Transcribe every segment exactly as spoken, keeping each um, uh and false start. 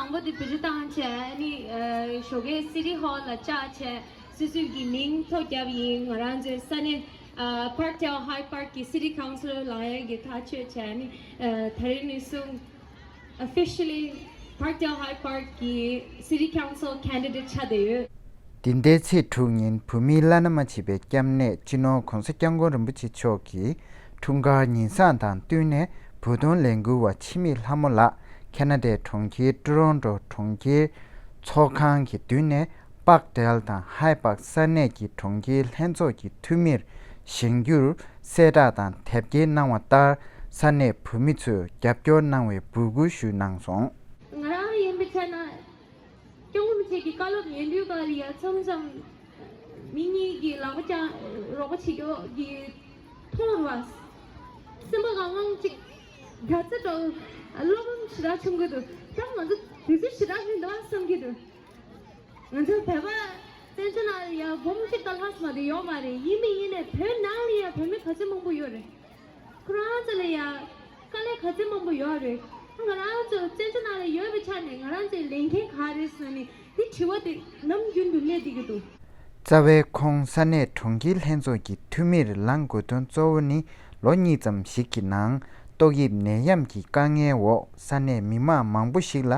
དང་པོ་དེ་བི་ཇི་བཏང་བྱས་ཨ་ནི་ཨ་ཞོགས་ཀས་སི་ཊི་ཧོལ་ལ་བཅར་བྱས་སོ་སོའི་གི་མིང་ཐོ་བརྒྱབ་ཡིན། ང་རང་ཚོའི་ས་གནས་ཨ་Parkdale Hyde Park གི་City Councillor ལགས་ཡང་གི་ཐག་གཅོད་བྱས་ཨ་ནི་ཨ་ད་རེས་ནས་བཟུང་officially Parkdale Hyde Park གི་City Council candidate ཆགས་བསྡད་ཡོད། འདི་ཟླའི་ཚེས་དྲུག་ཉིན་བོད་མིའི་བླ་ན་མ་མཆིས་པའི་སྐྱབས་གནས་སྤྱི་ནོར་༧གོང་ས་༧སྐྱབས་མགོན་རིན་པོ་ཆེ་མཆོག་གི་འཁྲུངས་སྐར་ཉིན་བཟང་དང་བསྟུན་ནས་བོད་དོན་ལས་འགུལ་བ་འཆི་མེད་ལྷ་མོ་ལགས་ཁ་ན་ཌའི་གྲོང་ཁྱེར་ཀྲོ་རོན་ཀྲོ་གྲོང་ཁྱེར་ཚོགས་ཁང་གི་མདུན་ནས་པག་ཏེལ་དང་ཧའེ་པག་ས་གནས་ཀྱི་གྲོང་ཁྱེར་ལྷན་ཚོགས་ཀྱི་འཐུས་མིར་བཞེངས་རྒྱུར་གསལ་བསྒྲགས་དང་དེབ་སྐྱེལ་གནང་བ་ལྟར་ས་གནས་བོད་མི་ཚོས་རྒྱབ་སྐྱོར་གནང་བའི་འབོད་སྐུལ་ཞུས་གནང་སོང་། ང་རང་ཡིན་པའི་ཆ་ན། སྐྱབས་མགོན་རིན་པོ་ཆེ་གི་བཀའ་སློབ་ཉན་དུས་ག་ལ་ཡ་མཚམས་མཚམས་མི་གཉིས་ཀྱི་ལག་པ་བརྐྱངས་རོགས་པ་བྱེད་ཀྱོག་གི་མཐོང་རུ་བ། སེམས་པ་གང་གང་ཅིག་རྒྱ་ཚ་འདྲ་བོ་བློ་ཕམ་ཞེ་དྲག་བྱུང་གི་འདུག་ད་ང་ཚོ་དུས་ཚོད་ཞེ་དྲག་རིང་འདུག་བསམ་གྱི་འདུག་ང་ཚོ་བོད་པ་བཙན་བྱོལ་ནང་ལ་ཡ་འབུམ་གཅིག་དང་ལྷག་མ་དེ་ཡོད་མ་རེད། ཡིན་མི་ཡིན་ནས་བོད་ནང་ལ་ཡ་བོད་མི་ག་ཚོད་མང་པོ་ཡོད་རེད། ཁོ་རང་ཚོ་ལ་ཡང་དཀའ་ལས་ག་ཚོད་མང་པོ་ཡོད་རེད། ང་རང་ཚོ་བཙན་བྱོལ་ནང་ལ་ཡོད་པའི་ཆ་ནས་ང་རང་ཚོའི་ལས་འགན་ག་རེད་ཟེར་ནས་འདི་དྲི་བ་དེ་ནམ་རྒྱུན་དུ་སླེབས་བསྡད་ཀྱི་འདུག་རྩ་བའི་ཁོང་ས་གནས་གྲོང་ཁྱེར་ལྷན་ཚོགས་ཀྱི་འཐུས་མིར་ལངས་དགོས་དོན་གཙོ་བོ་ནི་ལོ་གཉིས་ཙམ་ཞིག་གི་ནང་ཏོག་དབྱིབས་ནད་ཡམས་ཀྱི་དཀའ་ངལ་འོག་ས་གནས་མི་མང་མང་པོ་ཞིག་ལ་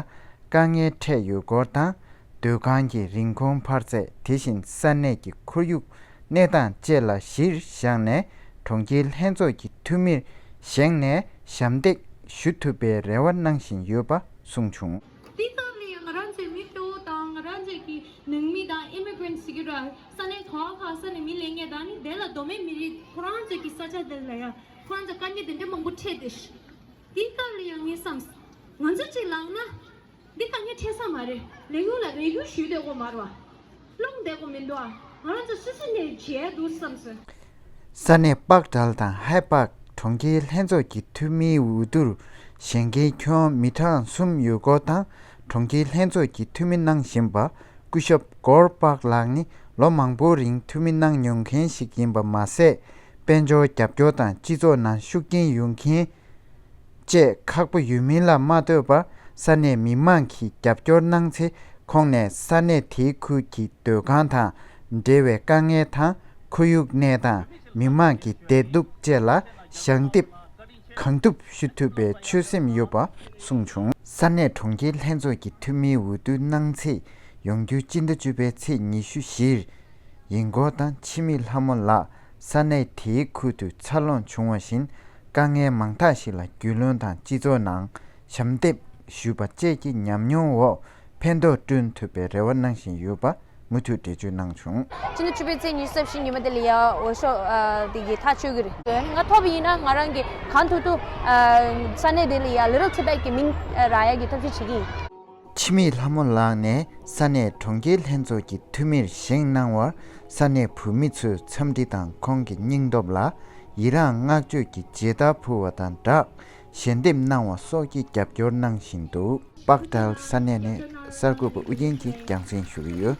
དཀའ་ངལ་འཕྲད་ཡོད་སྐོར་དང་། སྡོད་ཁང་གི་རིན་གོང་འཕར་ཚད། དེ་བཞིན་ས་གནས་ཀྱི་ཁོར་ཡུག་གནས་སྟངས་བཅས་ལ་གཞིར་བཞག་ནས་གྲོང་ཁྱེར་ལྷན་ཚོགས་ཀྱི་འཐུས་མིར་བཞེངས་ནས་ཞབས་འདེགས་ཞུ་ཐུབ་པའི་རེ་བ་གནང་བཞིན་ཡོད་པ་གསུངས་བྱུང་། དེའི་སྐབས་ལ་ཡང་ང་རང་ཚོའི་མི་གཙོ་བོ་དང་ང་རང་ཚོའི་གི་ནང་མི་དང་ཨི་མི་གྷི་རེན་ཊི་ཟེར་གྱི་ར་ས་གནས་ག་བ་ག་ས་ནས་མི་ལེན་མཁན་དང་ནི་དེ་ལ་གདོད་མའི་མི་རིགས་ཁོ་རང་ཚོའི་གི་ས་ཆ་དེ་ལ་ཡང་ཁོ་རང་ཚོ་དཀའ་ངལ་དེ་འདྲ་མང་པོ་འཕྲད་དེ། དེའི་སྐབས་ལ་ཡང་ངས་བསམས། ང་ཚོ་གཅིག་ལངས་ན། འདི་དཀའ་ངལ་འཕྲད་ས་མ་རེད། ལས་ཁུངས་ལ་རེ་སྐུལ་ཞུས་བསྡད་དགོས་མ་རེད་བ། སློང་བསྡད་དགོས་མི་འདུག་ཨ། ང་རང་ཚོ་སོ་སོ་ནས་བྱས་འདུག་བསམ་སོང་། ས་གནས་པག་ཏལ་དང་ཧའེ་པག་གྲོང་ཁྱེར་ལྷན་ཚོགས་ཀྱི་འཐུས་མིའི་འོས་བསྡུར་བཞེངས་མཁན་ཁྱོན་མི་གྲངས་གསུམ་ཡོད་སྐོར་དང་། གྲོང་ཁྱེར་ལྷན་ཚོགས་ཀྱི་འཐུས་མི་གནང་བཞིན་པ་སྐུ་ཞབས་གོར་པག་ལགས་ནི་ལོ་མང་པོའི་རིང་འཐུས་མི་གནང་མྱོང་མཁན་ཞིག་ཡིན་པ་མ་ཟད། དཔལ་འབྱོར་རྒྱབ་སྐྱོར་དང་སྤྱི་ཚོགས་ནང་ཤུགས་རྐྱེན་ཡོད་མཁན། བཅས་ཁག་པོ་ཡོད་མིན་ལ་མ་ལྟོས་པར་ས་གནས་མི་མང་གིས་རྒྱབ་སྐྱོར་གནང་ཚེ་ཁོང་ནས་ས་གནས་དེའི་ཁུལ་གྱི་སྡོད་ཁང་དང་འབྲེལ་བའི་དཀའ་ངལ་དང་ཁོར་ཡུག་གནས་སྟངས་མི་མང་གི་བདེ་སྡུག་བཅས་ལ་ཞལ་འདེབས་གང་ཐུབ་ཞུ་ཐུབ་པའི་ཆོད་སེམས་ཡོད་པ་གསུངས་བྱུང་། ས་གནས་གྲོང་ཁྱེར་ལྷན་ཚོགས་ཀྱི་འཐུས་མིའི་འོས་བསྡུ་གནང་ཚེས་ཡོང་རྒྱུ་སྤྱི་ཟླ་བཅུ་པའི་ཚེས་ཉི་ཤུ་བཞིར་ཡིན་སྐོར་དང་། འཆི་མེད་ལྷ་མོ་ལགས་ས་གནས་དེའི་ཁུལ་དུ་འཚར་ལོངས་བྱུང་བ་བཞིན། དཀའ་ངལ་མང་དག་ཞིག་ལ་རྒྱུས་ལོན་དང་སྤྱི་ཚོགས་ནང་ཞབས་འདེགས་ཞུས་པ་བཅས་ཀྱི་ཉམས་མྱོང་འོག་ཕན་ཐོགས་བསྐྲུན་ཐུབ་པའི་རེ་བ་གནང་བཞིན་ཡོད་པ་མུ་མཐུད་འགྲེལ་བརྗོད་གནང་བྱུང་། སྤྱི་ཟླ་བཅུ་པའི་ཚེས་ཉི་ཤུ་རྩ་བཞི་ཉི་མ་དེ་ལ་ཡ་འོས་ཤོག་ཨ་དེ་གི་ཐག་གཅོད་ཀྱི་རེད། ང་ཐོབ་པ་ཡིན་ན་ང་རང་གི་གང་ཐུབ་ཐུབ་ཨ་ས་གནས་དེ་ལ་ཡ་Little Tibet གི་མིང་ཨ་རག་ཡ་གི་ཐབས་ཤེས་བྱེད་ཀྱི་ཡིན། འཆི་མེད་ལྷ་མོ་ལགས་ནས་ས་གནས་གྲོང་ཁྱེར་ལྷན་ཚོགས་ཀྱི་འཐུས་མིར་བཞེངས་གནང་བར་ས་གནས་བོད་མི་ཚོས་འཚམས་འདྲི་དང་ཁོང་གི་སྙིང་སྟོབས་ལ་ཡི་རངས་བསྔགས་བརྗོད་ཀྱི་མཇལ་དར་ཕུལ་བ་དང་སྦྲགས་ཞལ་འདེབས་གནང་བ་སོགས་ཀྱི་རྒྱབ་སྐྱོར་གནང་བཞིན་འདུག་པག་ཏལ་ས་གནས་ནས་གསར་འགོད་པ་ཨུ་རྒྱན་གྱིས་རྒྱང་སྲིང་ཞུ་གི་ཡོད།